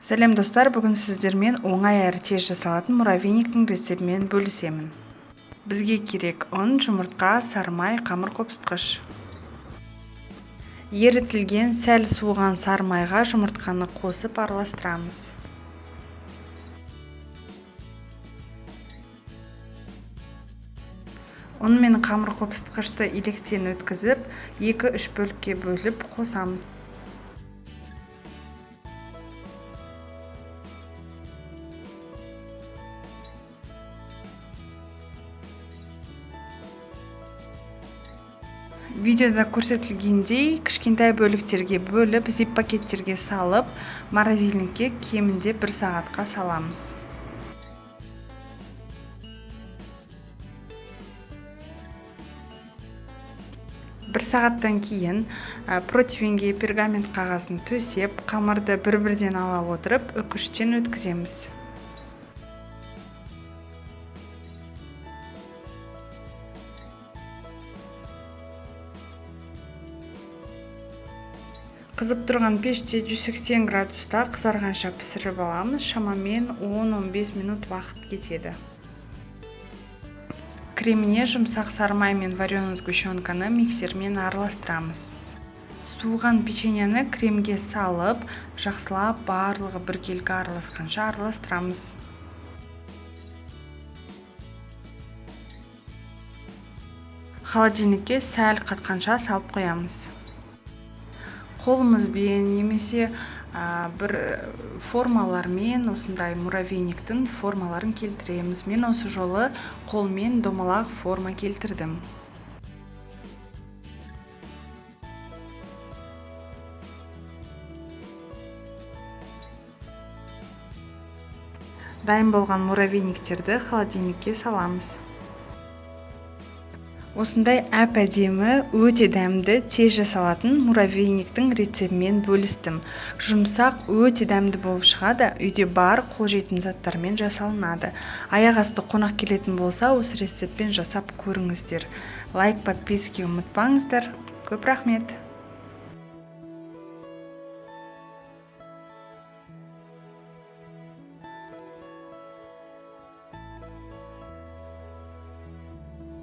Сәлем, достар! Бүгін сіздермен оңай әрі тез жасалатын муравейниктің рецептімен бөлісемін. Бізге керек: ұн, жұмыртқа, сары май, қамыр қопсытқыш. Ерітілген, сәл суыған сары майға жұмыртқаны қосып араластырамыз. Ұн мен қамыр қопсытқышты електен өткізіп, 2-3 бөлікке бөліп қосамыз. Видеода көрсетілгендей кішкентай бөліктерге бөліп, зип пакеттерге салып, морозильникке кемінде 1 сағатқа саламыз. 1 сағаттан кейін противенге пергамент қағазын төсеп, қамырды бір-бірден ала отырып, үкіштен өткіземіз. Қызып тұрған пеште 180 градуста қызарғанша пісіріп аламыз. Шамамен 10-15 минут уақыт кетеді. Креміне жұмсақ сары май мен вареный сгущенканы миксермен араластырамыз. Суыған печеньені кремге салып, жақсылап барлығы біркелкі араласқанша араластырамыз. Холодильникке сәл қатқанша салып қоямыз. Қолымызбен немесе бір формалармен осындай муравейниктің формаларын келтіреміз. Мен осы жолы қолмен домалақ форма келтірдім. Дайын болған муравейниктерді холодильникке саламыз. Осындай әп-әдемі, өте дәмді, тез жасалатын муравейниктің рецептімен бөлістім. Жұмсақ, өте дәмді болып шығады, үйде бар қолжетімді заттармен жасалынады. Аяқ асты қонақ келетін болса, осы рецептпен жасап көріңіздер. Лайк, подписки ұмытпаңыздар. Көп рахмет.